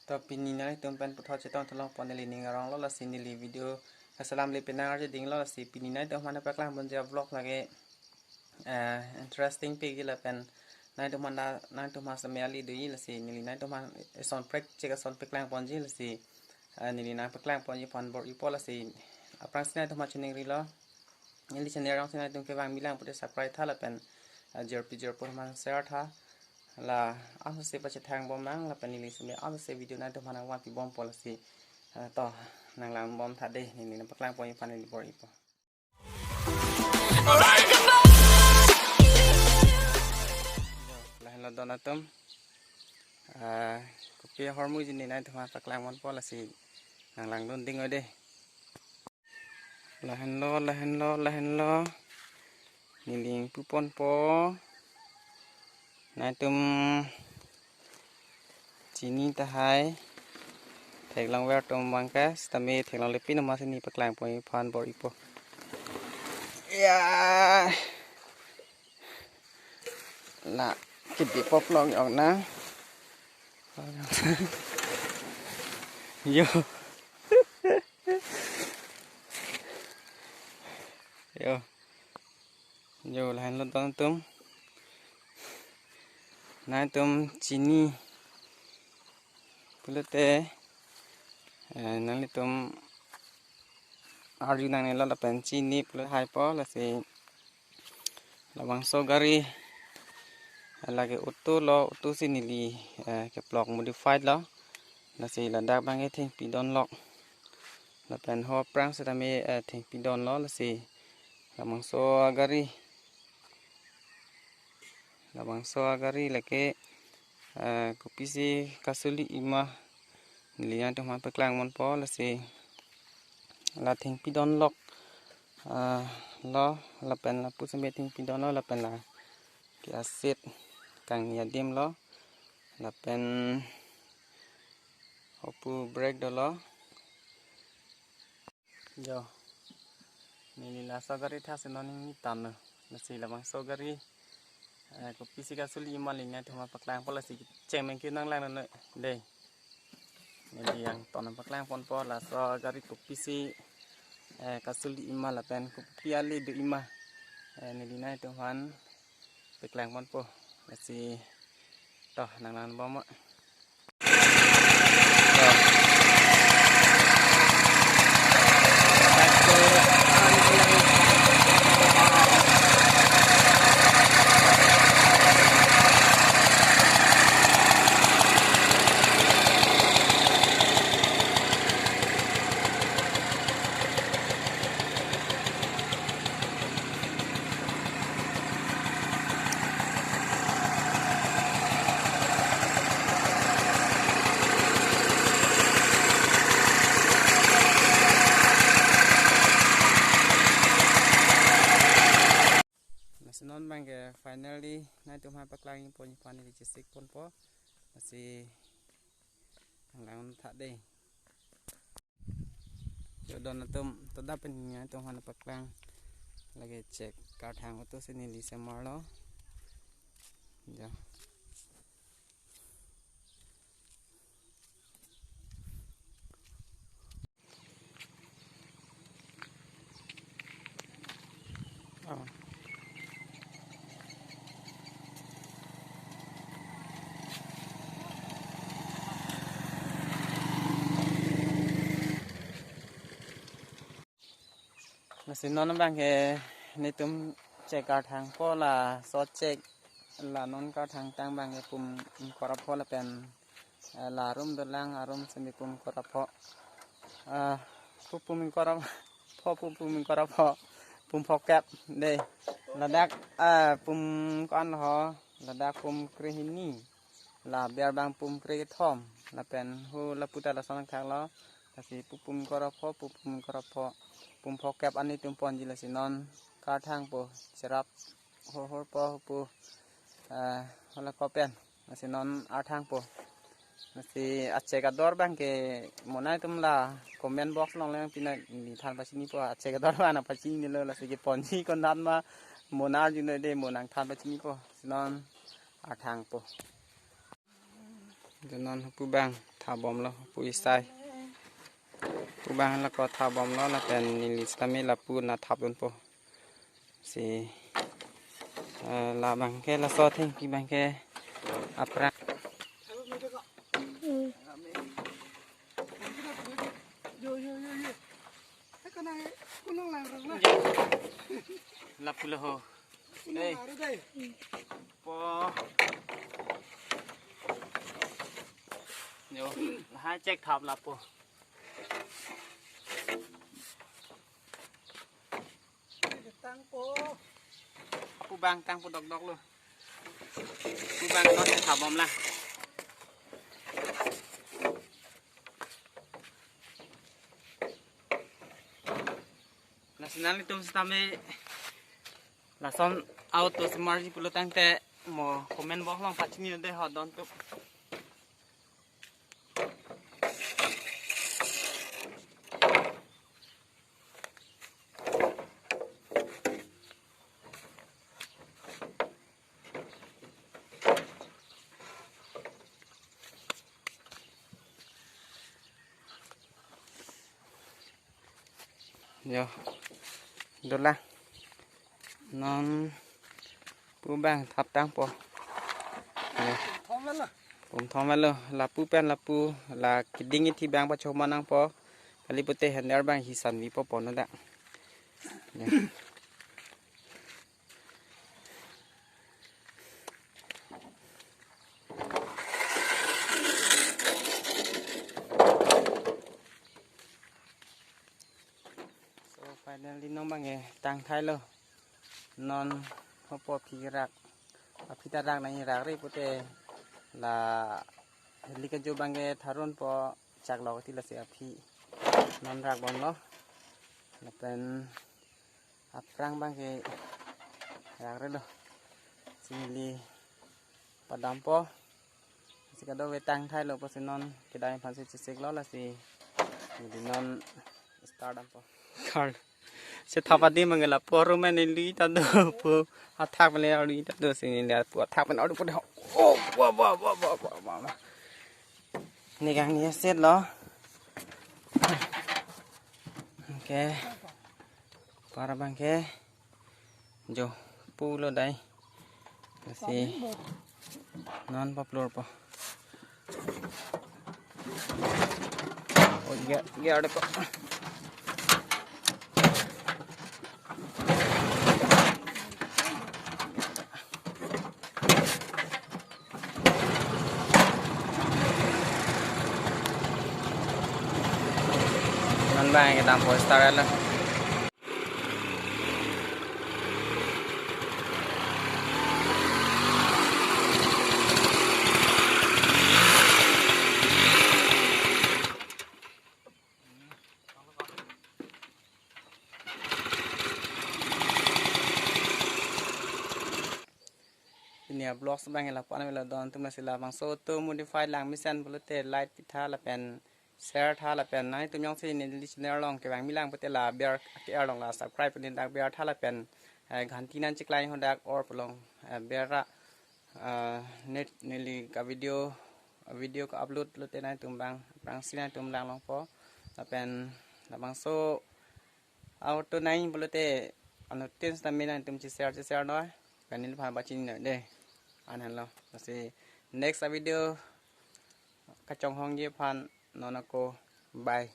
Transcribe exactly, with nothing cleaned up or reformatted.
To pini nanglitum pen puthot chetong thalong pon neli ning arong lo, lasi neli video kaselam le penang arje ding lo, lasi pini nanglitum aphan paklang ponji a-vlog lake, eh, interesting pik lapen nanglitum aphan da, nanglitum aphan seme ali do-i, lasi neli nanglitum aphan eson prek chek eson paklang ponji, lasi, eh, neli nangpaklang ponji aphan bor-ipo, lasi aphrangsi nanglitum aphan chiningrilo. Neli channel arongsi nanglitum kevang milang pute subscribe tha lapen, eh, jirpi jirpo aphan share tha. La ansi pachethang bom nang lapen neli seme ansi video nanglitum aphan nangvanpi bompo, lasi, eh, to nanglang bom tha dei, neli nangpaklang ponji aphan neli bor-ipo. Lahenlo don atum. Ah, kopi ahormu ji neli nanglitum aphan paklang ponpo, lasi nanglangdun ding oi dei. Lahenlo, lahenlo, lahenlo. Neli pu ponpo. Nanglitum chini tahai. Theklong ver atum abang ke, sitame theklongle pin amatsi neli paklang ponji aphan bor-ipo. Ya. La kidi pop long yong na. Yo. Yo. Yo, lahenlo don atum. Nanglitum chini pulote, eh, nanglitum arju nangnelo lapen chini pulo haipo, lasi labangso gari, eh, lake auto lo, auto si neli, eh, keplok modified lo. Lasi ladak abang ke thengpi donlok. Lapen ho aphrang sitame, eh, thengpi donlo, lasi labangso agari. Labangso agari lake, eh, kopisi kasuli ima neli nanglitum aphan paklang ponpo, lasi la thengpi donlok, eh, lo lapen lapu sitame thengpi donlo lapen lake a-seat kangni adim lo lapen opu brake dolo. Jo. Neli laso gari tha si non ningni tame. Lasi labangso gari, eh, kopisi kasuli ima neli nanglitum aphan paklangpo, lasi cheng mengki nanglang noi dei. Neli yang ton paklang ponpo laso gari kopisi, eh, kasuli ima lapen kopi ale do ima. Eh, neli nanglitum aphan paklang ponpo. Lasi to nanglang bom. Lasi non abang ke finally nanglitum aphan paklang ponji aphan neli chesik ponpo. Lasi nanglang tha dei. Jo don atum, to dak pen nanglitum aphan paklang. Lake chek karthang auto si neli semar lo. Jo. Oh. Lasi non abang ke netum chek karthangpo, laso chek la non karthang tang abang ke pum ingkoi ra pho lapen, eh, la arum dolang, arum semi pum ingkoi ra pho. Ah, pu pum ingkoi ra pho, pu pum ingkoi ra pho, pum phokep dei. Ladak, ah, pum ko-an ho, ladak pum krehini. La aber abang pum krekethom, lapen hu lapu ta lason thaklo. Lasi pu pum ingkoi ra pho, pu pum ingkoi ra pho, pum phokep an netum ponji, lasi non karthangpo, cherap hor hor po pu, eh, hala kopen. Lasi non arthangpo. Lasi achek ador abang ke mo nangtum la comment box along le pina neli than pachinipo, achek ador abang nangpachinilo, lasi keponji konat ma mo nang arju noi dei, mo nangthan pachinipo. Lasi non arthangpo. Jo non pu abang Thap bomlo pu isai. Pu abang lako thap bomlo lapen neli sitame lapu na thap dunpo. Si, eh, labang ke laso thengpi abang ke aphrang. Lapu lo ho. Hey. Po. Yo, lahai chek thap lapu. Pu abang tangpo dokdok lo. Pu abang non thap bomlang. Lasi nanglitum sitame lason auto semarji pulo tangte mo comment box along pachini de ho don tu. Yo, dolang. Non pu abang thap tangpo. Yo. Pum thom lo, lapu pen lapu la keding ithi abang pachoma nangpo. Kali pute hender abang hisan vi po pono da. Yo. So finally non abang ke tang thailo. Non hopo aphi rak. Aphi ta rak nangji rak re pute la heli kajo abang ke tharunpo chak lo ti lasi aphi. Non rak bomlo. Lapen aphrang abang ke rak re lo. Si neli padampo. Si kadokave tang thailo pusi non kedam aphan si chesik lo lasi. Neli non start dampo. Kar. Si thap adim abang ke lapu arum pen neli ta do pu athak pen neli ta do si neli lapu athak pen aru pu de. Oh, wa, wa, wa. Negang ni set lo. Okay. Para abang ke jo pulo dai. Lasi non paplurpo. Oh, iya, iya ada kok. Non abang ke dampo start lo. Pini a-vlogs abang ke lapu-an avelo, don atum lasi labangso auto modify lang mesen pulote like pitha lapen share tha lapen nanglitum jongsi neli channel along kevang milang pute la bell ke-er along la subscribe pini dak bell tha lapen, eh, ghanti nangcheklang ho dak or pu along, eh, bell ra, eh, net neli ka video, video ka-upload lote nanglitum abang aphrangsi nanglitum lang longpo lapen labangso auto nangji pulote anuttin sitame nanglitum che-share che-share noi. Kanil pha bachin noi de. Anhan lo. Lasi next a-video kachonghongji aphan non ako. Bye.